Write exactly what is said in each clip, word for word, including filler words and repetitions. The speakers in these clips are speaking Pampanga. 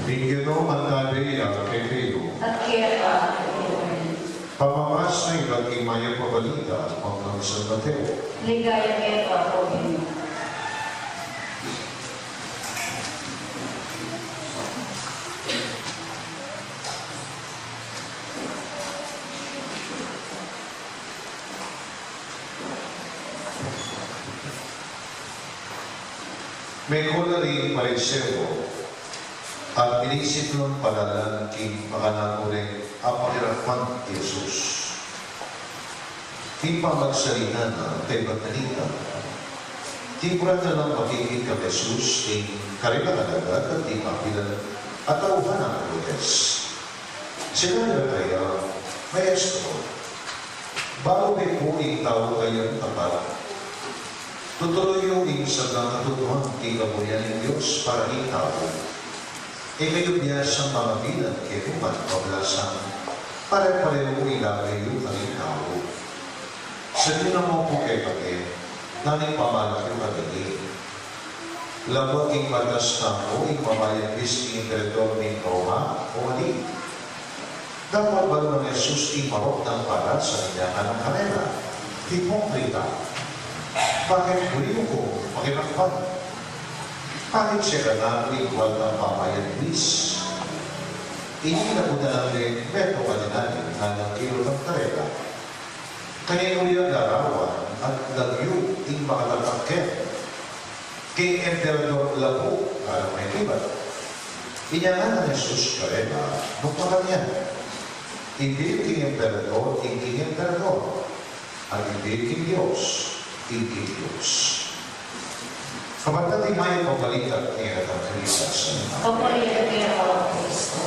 Ing Ginu mantabi ya kekayu. At keka mu rin. Pamamasa ibat king Mayap a Balita bang kang San Mateo. Ligaya keka, O Ginu. Mekol la ring Pariseo at inisip lang palalan king pakananu reng apakirakpan i Jesus. King pamagsalita na, kaybat na nita, tiburan na lang makikit kang Jesus ing karelang alagad at ding mapilan a tauhan a Hudiyu. Sinabi da kaya, Maestro, balu mi pu ing tau kayang tapat, tutuluy yu ing sagang katutuan king kaburian ning Dios para king tau. E kayu biasang mamapilan kekami pablasang pare-parehu ing lagay yu karing tau. Sabian mu pu kekami nanu ing pamalak yu kanini. Labuad king batas tamu ing mamayad buis king emperador ning Roma o ali? Dapot balu nang Jesus ing marok nang palasan, inya ngana karela, Hipokrita! Bakit buri yu kung pakirakpan? Bakit sera nanu ing bual nang pamayad buis? Ini labuad na nang metung a dinalyang nganang kilutan karela. Kaninu ya larawan at lagyu ing makatapat keni? King emperador la pu, nganang mekibat. Inya ngana nang Jesus karela, Nung makanyan, ibie yu king emperador ing king emperador, at ibie yu king Dios ing king Dios. Kapatad, ing Mayap a Balita ning Ginung Kristo. Papuri keka, O Kristo.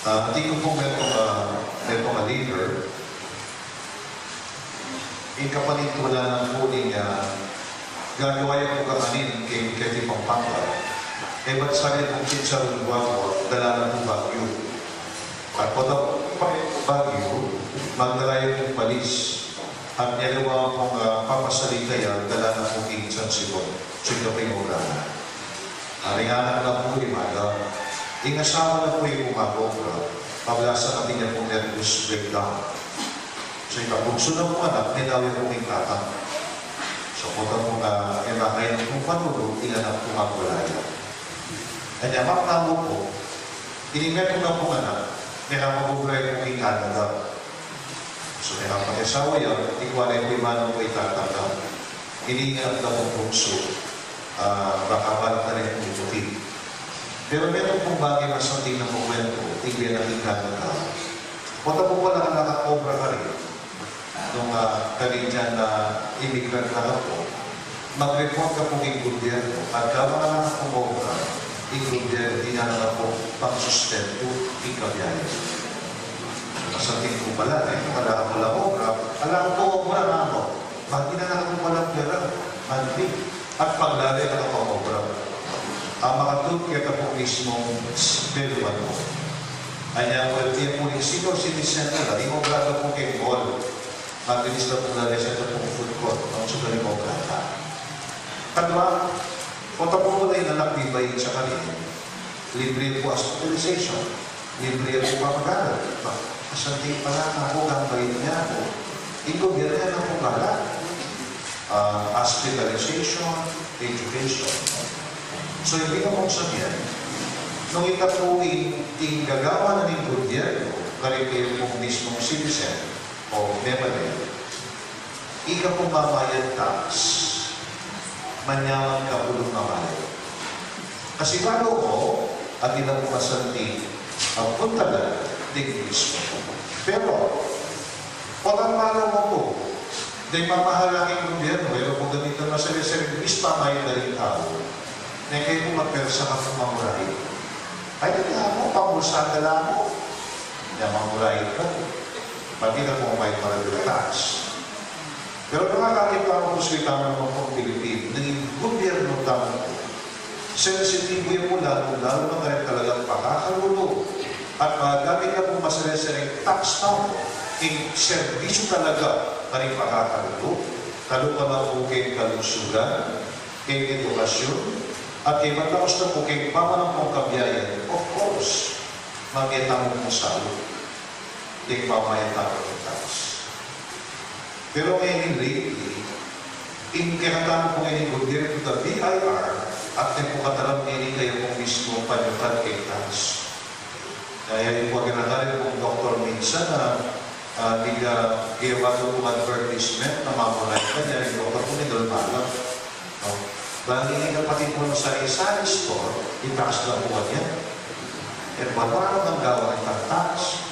Ah, atin ku pung metung a, metung a leader, ing kapanintulan na pu ning, ah, gagawa ya pu kakanin keti Pampanga. E bat sali pung chicharon guaguat, dala na pu Baguio. At potang Baguio, magdala ya pung palis. At nyaliwa pung, ah, pamasalita ya, dala na pu king San Simon. Sunda pa ing obra na. Ari ngana na pu ing madam. Ing asawa na pu ing mag-obra, pablasang atin ya pung nervous breakdown. So, ing kabunsu na pung anak, menawag ya pu king tatang. So, potang pung, ah, e na kaya pung panulu, ing anak pung agwalay. Anya, makatamu pu, ini metung na pung anak, mekapag-obra ya pu king Canada. So, mekapakiasawa ya, ikwa na ya pu ing manung pu ing tatang na. Ini ing anak na pung bunsu, ah, baka balik na rin pu ing puti. Pero metung pung bage masanting a kwentu, ing bie na king Canada. Potang pu pala nakaobra karin nung, ah, Canadian na immigrant na pu, mag-report ka pu king gubyernu, at kabang ala kang obra, ing gubyernu, e na la pu pangsustentu ing kabiahe. Masanting pu pala, e, kung ala ka pung obra, ala ka pung obra, nanu? Mandi na la pu pala pera, mandi. At paglalagyan na ka pang obra, a makatut keta pung mismung beluan mu. Anya, well, e pu rin senior citizen na la, ing obra na pu king mall. Mabilis na pung lalesa na pung food court, nung suga ning obra na. Kadwa, o tapu mu la ing anak, di ba, ing sa kanini, libre pu hospitalization, libre pu pamagalan, di ba? Masanting pala, naku, gambay niya pu. Ing gubyernu na pu pala, ah, hospitalization, education. So, ibig pung sabian, nung ita pu ing, ing gagawan na ning gubyernu, karing kaya pung mismung citizen, o memale, ika pung mamayad tax, manyaman ka pu ring mamayad. Kasi balu mu, atin na pung masanting a puntalan ding mismu. Pero, potang balu mu pu, deng mamahala king gubyernu, e pu ganita masali-sali, bis pamayad da ring tau. Nung kaya pu mapersa ka pung mangurai. Ay, di na mu, pamulsa da la mu. Nya mangurai ka. Pati na kung may maragul a tax. Pero nung akakit tamu pu, sweet tamu namang pung Pilipino, nung ing gubyernu tamu pu, sensitibu ya pu, lalu-lalu na kaya talagang pakakalulu. At, ah, gamit na pu masere-sereng tax na pu ing serbisyu talaga karing pakakalulu, kalupa na pu king kalusugan, king edukasyun, at king matapos na pu king pamanampo kabiayan, of course, mamie tamu pu salu king pamayan tamu king tax. Pero ngeni lately, ing kekatamu pu ngeni gobyernu, the B I R, at ing pu katalam ngeni kaya pu mismu panyukad king tax. Kaya ing pu aginagawa pu ning doktor minsan na, ah, di ka gewa pu advertisement na mamulay ka, ing doktor pu ning lumalam. No? Bang ini kapatid mu sari-sari store, i-tax na pu niya. E, paano nang gawa ng tax?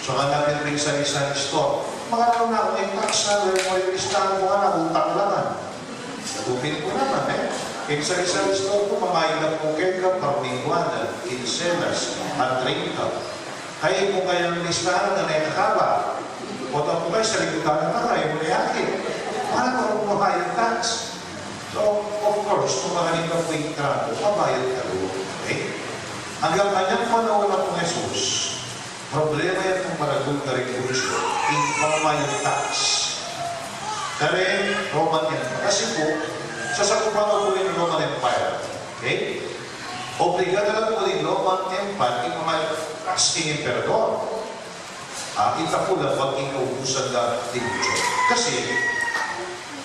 So, hanapin mo yung sari-sari store. Magkano na ako ng tax na, wala mo yung listahan mo nga na, utang naman. Tupin ko naman, eh. Yung sari-sari store ko, mamayad na pu keka, parmingguan, kinsenas, at treinta. Kaya pu kayang listahan na nakakaba. O tapos kayo, sa likutan na kayo, muli aki. Paano ko mamayad tax? So, of course, kung makanita pu ing trato, mabayad ka rin. Okay? Hanggang kanyang panahon na pung Jesus, problema yan pung maragul karing Hudyo, ing pamamayad tax karing Roman Empire. Kasi pu, sasakupan na pu ning Roman Empire. Okay? Obligado na pu ning Roman Empire ing pamamayad tax king emperador. Ah, ita pu la ba ing kautusan da ning Hudyo? Kasi,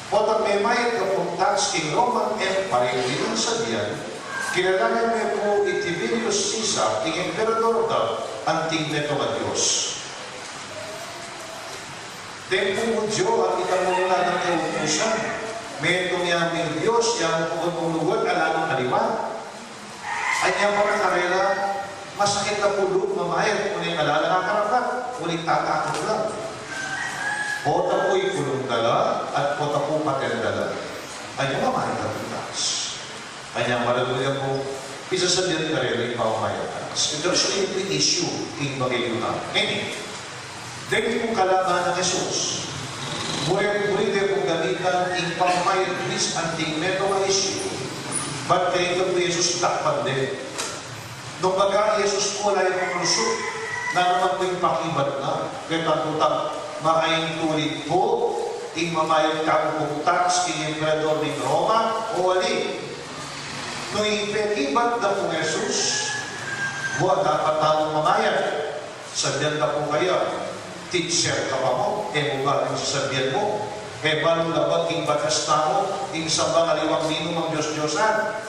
potang memayad ka pung tax king Roman Empire, ing sabian, kilalanan me pu i Tiberius Caesar, ing emperador da, anting metung a dios. Deng pung Hudyo, at ita pu la nang kautusan, metung ya ming dios, ya mu pu ing lugud, ala nang kaliwa. Anya para karela, masakit na pu lub mamayad, uling ala la karapat, uling tatakut la. Pota pu ikulung da la, at pota pu paten da la. Anya mamayad na pu tax. Anya maragul ya pu, pisasabian karela ing pamamayad tax. Ito, so, ito ing issue, ing bagay yu na. Anyway, deng pu kalaban nang Jesus, buri-buri de pung gamitan ing pamamayad buis anting metung a issue, bat kaya pu Jesus dakpan de. Nung baga i Jesus pu ala ya pung lusut, nanu man pu ing pakibat na, keta pu tang makaintulid pu ing mamayad tamu pung tax king emperador ning Roma o ali? Nung ipekibat da pung Jesus, wa dapat tamung mamayad? Sabian da pu kaya, "Teacher ka pa mu, e mu ba alam ing sasabian mu? E balu la ba king batas tamu, ing sablang aliwang ninumang dios-diosan?"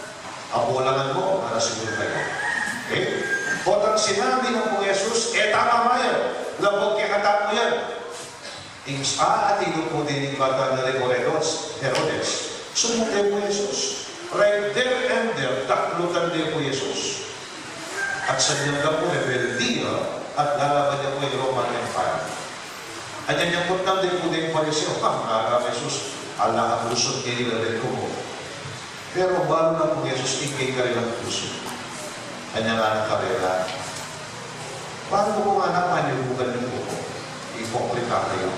Abulangan mu, ara siguru kaya. Okay? Potang sinabi na pung Jesus, "E ta mamayad, labag kekatamu yan." Ing sa, ah, atilu pu ding bata na ring Herodes, Herodes. Sumuko pu Jesus. Right there and there, daklutan de pu Jesus. At sabian da pu rebelde ya, at lalaban ya pu ing Roman Empire. Anya nyangkut na de pu ding Pariseo, "Ah, ngana Jesus, ala kang lusut ngeni, lawen ku mu." Pero balu na pung Jesus ing kekarelang pusu. Anya ngana karela, "Balu ku ngana panyubukan yu ku, ipokrita kayu."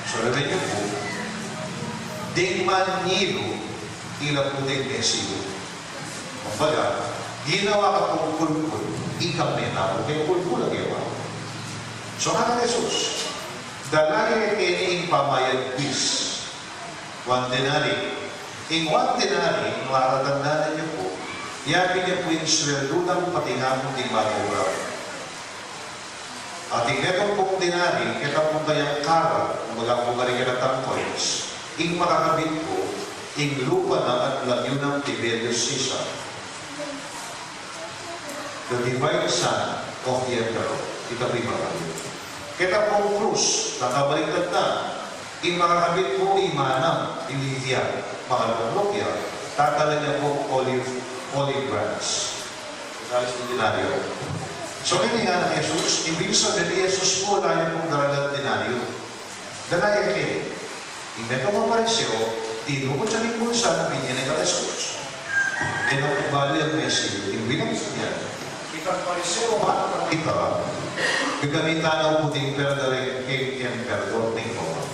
So, lawen yu pu, ding manyilu, ila pu ding mesilu. Kumbaga, ginawa ka pung kulkul, ikang mena pu keng kulkul a gewa. So, ngana Jesus, dala ye keni ing pamayad buis. One denarii. Ing one denarii, nung atatandanan yu pu, yapin ya pu ing sweldu nang patinapun ding mag-obra. At ing metung pung denarii, keta pu kayang kara, kumbaga pu karing kekatang coins, ing makakabit pu, ing lupa na at lagyu nang Tiberius Caesar. The divine son of the emperor. Ita pu ing makakabit. Keta pung krus, nakabaliktad na. Ing makakabit pu i manang, i Livia, makalukluk ya, tatalan ya pu olive, olive branch. Sabi sa denaryo. So, ini ngana nang Jesus, ibig sabihin ni Jesus pu, ala ya pung daralan denaryo. Dala ye keni. Ing metung a Pariseo, tinukod ya ning bulsa, binye na kang Jesus. E na pu balu yang mesilu, ing binye na. Itang Pariseo, ba? Ita, gagamitan na pu ding pera da ring emperador ning Roma.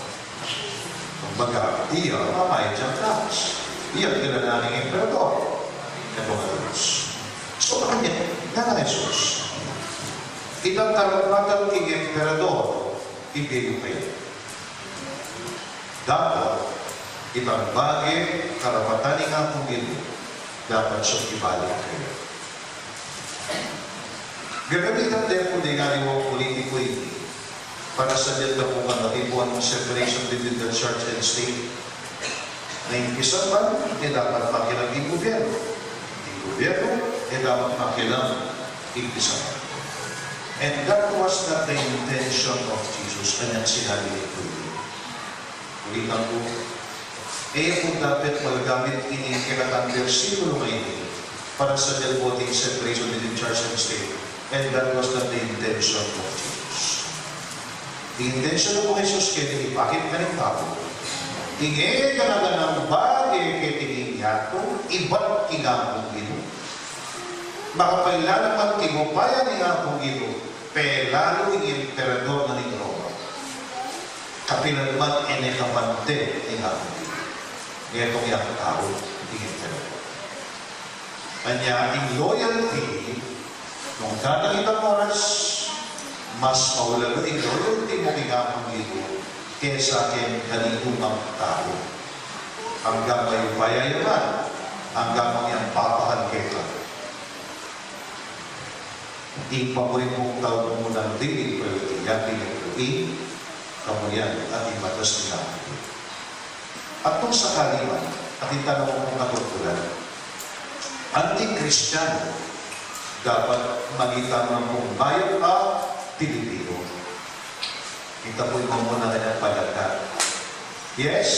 Kumbaga, iya, mamayad yang tax. Iya, kilala ning emperador. Emperador. So, anya, ngana nang Jesus, Itang karapatan king emperador, ibie yu kaya. Dapat, itang bage karapatan ning Apung Ginu, dapat siyang ibalik kaya. Gagamitan de pu ding aliwang politiku ini para sa dyan da pung katipuan separation between the church and state. Na ing pisamban, e dapat makialam ing gubyernu. Ing gubyernu, e dapat makialam ing pisamban. And that was not the intention of Jesus, kanyang sinabi ni Pedro. Ulitan ku, e pu dapat magagamit ini kekatang bersikulu ini para sa dyan pu ing separation between church and state. And that was not the intention of Jesus. Ing intention na pu ning Jesus keni, ipakit na ning tau, ing e gana-ganang bage keti king yatu, ibat king Apung Ginu. Makapailalaman king upaya ning Apung Ginu, pelalu ing emperador na ning Roma. Kapilan man e ne kabante ing Apung Ginu, ngetung yang tau ing emperador. Anya ing loyalty, nung datang itang oras, mas maulaga ing loyalty mu king Apung Ginu kesa king kaninumang tau. Anggang mayupaya ya man, anggang mangyang papakan keka. Ing pamurimu pung tau, munang dili priority ya, dili priority, kamulian at ing batas ning Apung Ginu. At nung sakali man, atin tana pung katungkulan, anting Kristiyanu, dapat maging tamu pung bayan a Pilipinu. Ita pu ing mamuna kanyang palaka. Yes,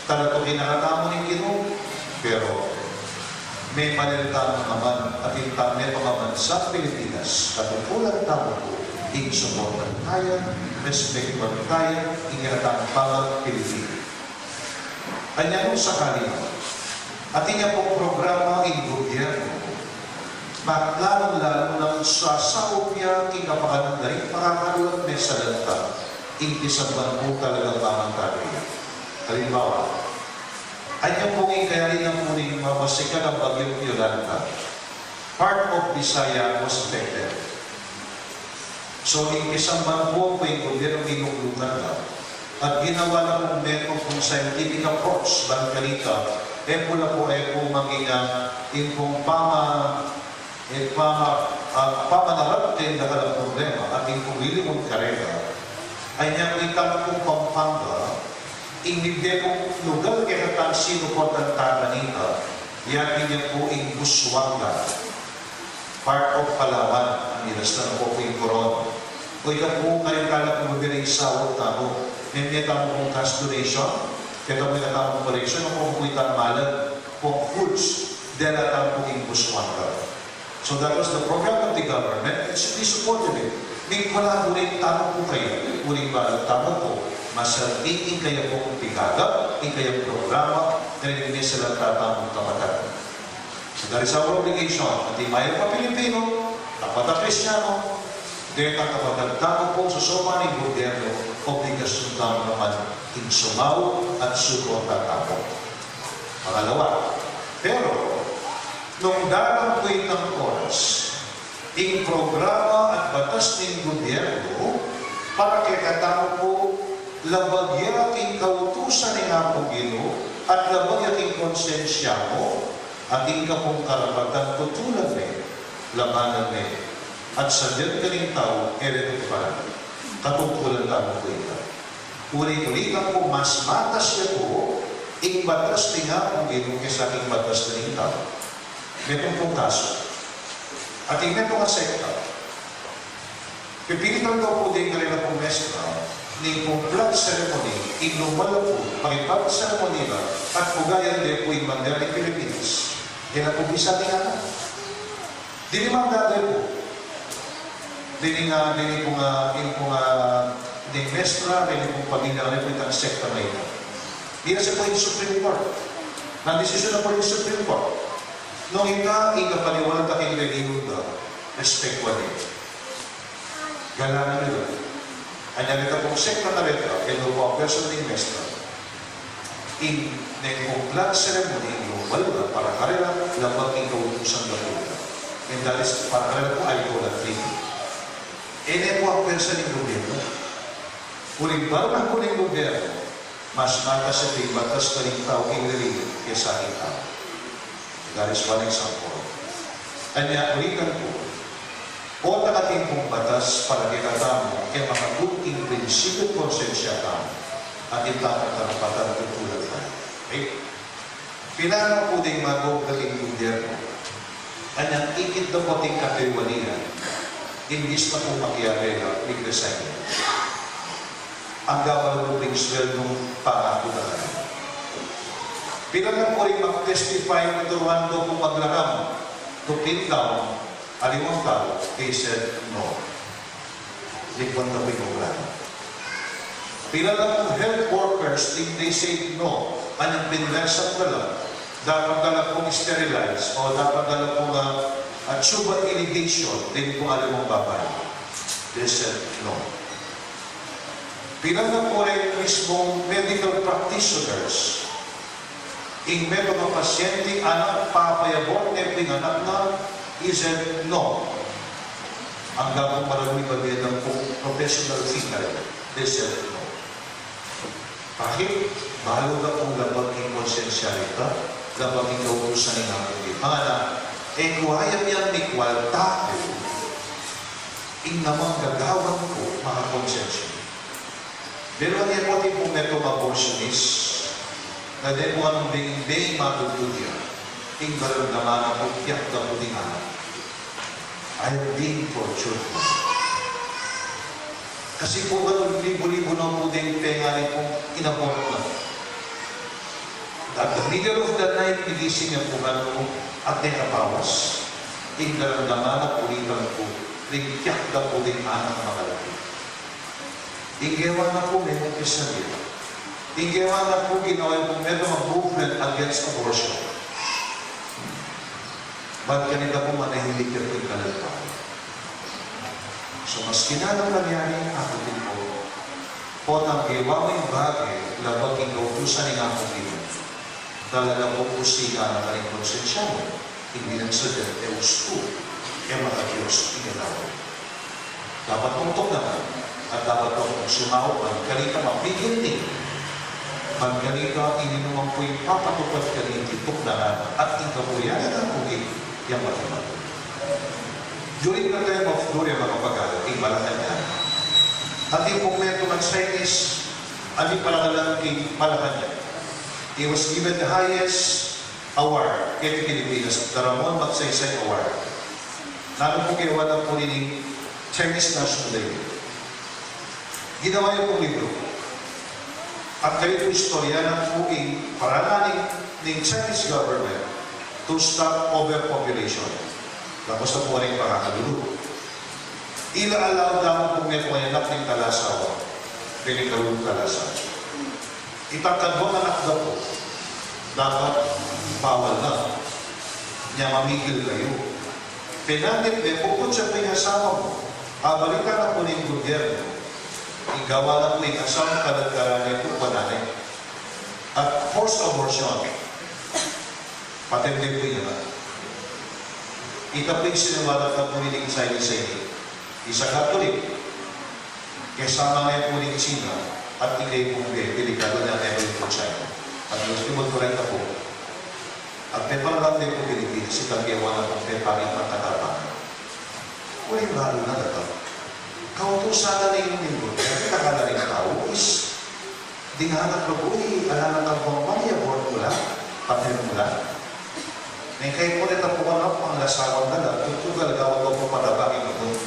talatukin na katamu ning Ginu, pero memalil tamu naman, atin tamu pang bansang Pilipinas, katungkulan tamu pu ing suportan taya, respetuan taya, ing kekatang bawat Pilipinu. Anya nung sakali, atin ya pung programa ing gubyernu, lalung-lalu nang sasaup ya king kapakanan da ring makakaluat me salanta, ing pisamban pu talagang mamantabi ya. Halimbawa, anya pung ing kayari na pu ning mabasikan a Bagyung Yolanda, part of Visayas was affected. So, ing pisamban pu, pu ing gubyernu, minuklutan na. At ginawa na pung metung pung scientific approach, ban kanita, e pu la pu, e pu maging, ah, ing pung pama-, ing pama-, ah, pamanarap king dakal a problema, at ing pung lilimun karela. Anya itang pung Pampanga, ing mibie pung lugal kekatang sinuportan ta kanita, yatu ya pu ing Busuanga. Part of Palawan, ang iras na po ing Coron. O ita pu, karin kala pu bibili isawag tamu. Mimie tamu pung cash donation, kaya tamu ita tamu collection, o kung ita malag pung foods, dela tamu ing Busuanga. So that was the program of the government, and should be supported it. Ning collaborate tamu pu kaya, uling balu tamu pu, masalting ing kaya pung pigaga, ing kaya programa, dahil may sila tatamung kapatid. That is our obligation. Atin mayap a Pilipinu, tapat a Kristiyanu, detang kapatad tamu pung susuman ning gubyernu, obligasyun tamu naman ing sumaup at suporta tamu. Pangalawa, pero, nung datang pu itang oras, ing programa at batas ning gubyernu, para kekatamu pu, labag ya king kautusan ning Apung Ginu, at labag ya king konsensya mu, atin ka pung karapatan tutulan me, labanan me, at sa dyan kaning tau, e re tutuparan. Katungkulan tamu pu ita. Ulit-ulitan ku, mas matas ya pu ing batas ning Apung Ginu kesa king batas ning tau. Metung pung kasu. Atin metung a sekta. Pipilitan da pu ding karela pung mestra, ning pung flag ceremony, ing lumala pu, pang flag ceremony la, at pugayan de pu ing bandera ning Pilipinas. Kaya pu bisa ning ana. Dili man dade pu. Dili nga, dili pu nga, dili pu nga, ding mestra, dili pu pamilya, dili pu itang sekta na ita. Dili sa pu ing Supreme Court. Nang desisyon na pu ing Supreme Court. Nung ita, ing kapaniwala ta king relihiyon da, respetuan ne. Galangan ne. Anya reta pung sekta na reta, e no pu a person ning mestra. Ing neng pung flag ceremony, ing lumala para karela, labag king kautusan da pu. And that is para karela pu idolatry. E ne pu apuersa ning gobyerno. Uling balu na pu ning gobyerno, mas matas ya pu ing batas karing tau king liliyu kesa king tau. That is one example. Anya, ulitan ku, o, tanggapan pu ing batas para kekatamu, e makagut ing prinsipyu at konsensya tamu, at ing tamung karapatan tutulan tamu. Okay? Pilan na pu ding magobra king gobyerno, anyang ikit da pu ating katewalian, imbis na pu makiabe la, nag-resign. Angga balu pu ing sweldung pangaku da kanu. Pilan na pu ring mag-testify, tuturuan da pu maglaram, to pin down, aliwang tau, they said no. Likwan da pu ing obra. Pilan na pu health workers, they, they said no. Anyang pinwersa da la, dapat da la pung sterilize, o dapat da la pung, ah, ah, tubal ligation, deng pu aliwang babai. They said no. Pilan na pu ring mismung medical practitioners, ing metung a pasyente, anak, papa-abort ne pu ing anak na, he said no. Angga pu maragul ing bayad pu, professional fee na rin, he said no. Bakit? Balu da pung labag king konsensya reta, labag king kautusan ning Apu Ginu. Ngana, e ku ayap yang mikwalta ku, ing namang gagawan ku, makakonsensya. Pero anya pu, atin pung metung a abortionist, na deng pu anung beng-beng matutu ya, ing daramdaman na pu, tiyak da pu ding anak. I am being tortured. Kasi pu, libu-libu na pu ding pengali pung inabort na. At the middle of the night, gigising ya pu kanu at deng abawas, ing daramdaman na pu, ulitan ku, ring tiyak da pu ding anak a makalapit. Ing gewa na pu, metung pesadilla. Ing gewa na pu, ginawa yu pung metung a movement against abortion. Bat kanita pu, manahimik ya pu ing kaladwa. So, maski na nung nangyari, aku pin pu, potang gewa mu ing bage labag king kautusan ning Apu Ginu, talaga pung usikan na karing konsensya mu, ing binangsa da, e ustu, e maka-Dios ing ginawa mu. Dapat mung tuknangan, at dapat mung sumaup, ban kanita mapigil ne, ban kanita ing ninuman pu ipapatupad kanita, tuknangan, at ing kapurian na pu ing yang matapang. During the time of Gloria Macapagal, king Malacañang, atin pung metung a Chinese a miparangalan king Malacañang. He was given the highest award keti Pilipinas, the Ramon Magsaysay Award. Nanu pu, gewa na pu ning Chinese National Day. Ginawa ya pung libru. At kaybat pu, istorya na pu ing parana ning, ning Chinese government to stop overpopulation. Tapos na pu ring pangakalulu. Ila allow da pu metung a anak ning kalasawa, pwedeng kalulu, kalasawa. Itang kadwang anak da pu, dapat bawal na. Nya mamigil kayu. Penalty, mepuputsa pu ing asawa mu. Abalita na pu ning gobyerno, ing gawa na pu ing asawa, kalangaran ne pu, kuanan ne. At forced abortion. Patay ne pu ing anak. Ita pu ing siniwalat na pu ning Chinese a ini. Isa Katolik, kasama ne pu ning China, at ing kaybat pung bie, delikadu na ne pu ing China. At gustu mo pu rin na pu. At peparangalan ne pu Pilipinas, itang gewa na pung pepangit at katapang. Uling balu na, dapat kautusan na ning Ginu, at takal na ring tau is, ding anak na pu, ala nang kabwang man, i-abort mu la, patay mu la. Neng kaybat pu, ita pu, anak, panglasawan na la, tutu, gagawan mu pu pataba king abut.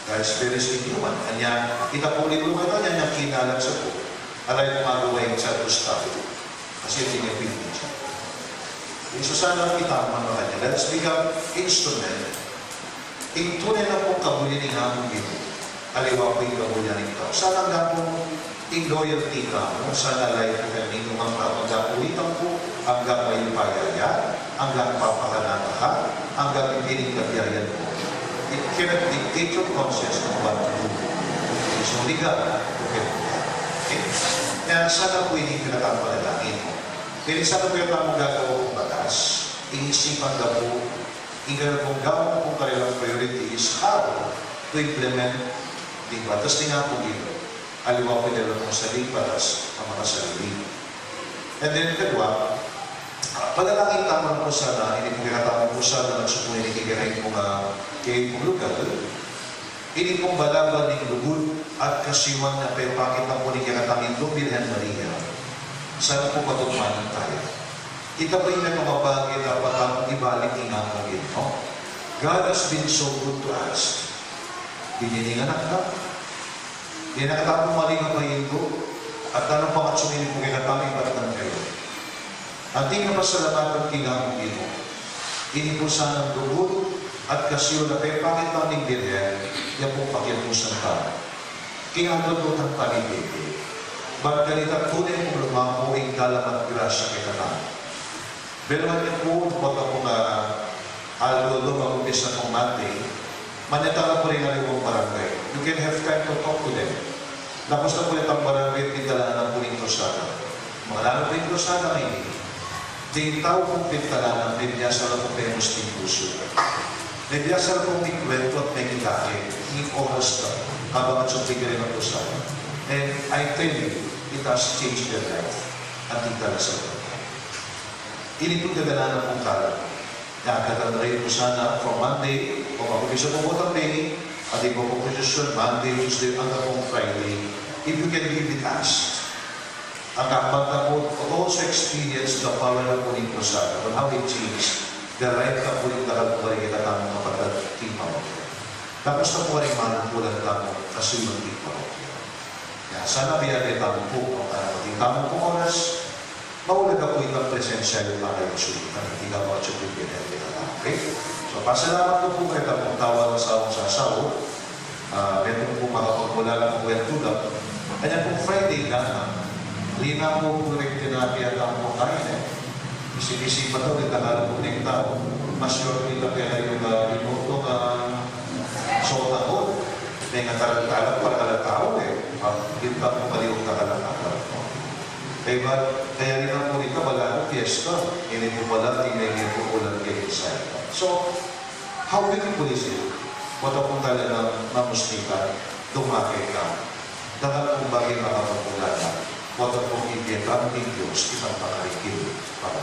That is very inhuman. Anya, ita pu, libru, ita, anya, nya kinalat sa pu. Ala ing magawa ing sa Gustavo. Kasi atin ya pu ing media. Ing susana, kita mu man makanyan. Let us become instrument. Ing tune na pung kabuli ning Apu Ginu, aliwa pu ing kabuli ning tau. Sana angga pu ing loyalty tamu, sana ala pu kaming numan tau, angga pu itang pu, angga pu ing payaya, angga pu papakanaka, angga pu ing piling kabiayan mu. It cannot dictate your conscience on what to do. So, liga, okay. Okay? Kaya sana pu ini ing pinakamagandang panalangin mu. Kaya sana pu ing tamung gagawa pung batas, ing isipan da pu, ing kanilang pung gawa, kung kanilang priority is how implement ding batas ning Apung Ginu. Aliwa pu ing lalaku king sali para sa makasarili. And then, kadwa, ah, panalangin tamu pu sana, ini pu kekatamu pu sana, nagsuku ini kekatamu pu nga, kekatamu pu lugal. Ini pung balaban ning lugud at kasiwang a pepakit na pu ning kekatang Indung Birhen Maria. Sana pu matukman tamu. Ita pu ing mabage a dapat tamung ibalik king Apung Ginu, no? God has been so good to us. Binie ne ing anak na. Dinan na katamu maligaya a Indu, at nanu pang atsu na pu kekatamu, ibat na kayu. Atin kapasalamatan king Apung Ginu. Ini pu sanang lugud at kasiwang a pepakit na ning Birhen, ya pung pakiapusan tamu. King aldo tang pamibie. Ban kanita tune pung lumaku ing dalam at grasya kekatamu. Belawan yu pu, potang pu nga aldo, aldo mag-umpisa pung Monday, manyatang na pu ring aliwang barangay. You can have time to talk to them. Tapos na pu ring barangay, pintalanan na pu ning krusada. Makananu pu ing krusada ngeni? Ding tau pung pintalanan, mebiasa la pung memusti ing pusu. Mebiasa la pung mikwentu at mekikake king oras na, kabang atsu pigari ing krusada. And I tell you, it has changed their life. At itala sa Ini pu ing gaganahan pung kalam. Yang katan rin pu sana from Monday, o mag-umpisa pu pu tamu, at iba pu pu sesyon, Monday, Tuesday, anggang pung Friday. If you can be with us, ang kapag na pu, also experience the power na pu ning krusada, on how it changed the life na pu ning dakal pu ring kekatamung kapatad king parokya. Tapos na pu ring manumpulan tamu, kasiwang king parokya. Ya, sana biyayaan tamu pu, kung ano, di tamu pu oras, maulaga pu itang presensya yu para ing sulitan, di ka makatsup ing pinag-, okay? So, pasalamat ku pu keta pung tau at asawang sasaut. Ah, metung pu makapagmula na pu kwentu da. Kanya pu Friday na, lina pu pu ring tinapi at ang pungkain, e. Bisi-bisi pa to, ring dakal pu ning tau. Mas sure kita pera yung, ah, minuto nga sota ko. May nga tarantala para kada tau, e. Ah, yung tau pu pali yung dakal na tau. Kaya ba, kaya rin ang punita, wala nang fiesta. Ini pu pala, tingnan niyo pu, ulan kayo sa ito. So, how beautiful is it? Potang pu talagang mamustikan, dumake ka. Dakal pung bage makapagmula na, potang pu ibie tamu ning Dios, itang pakarikil para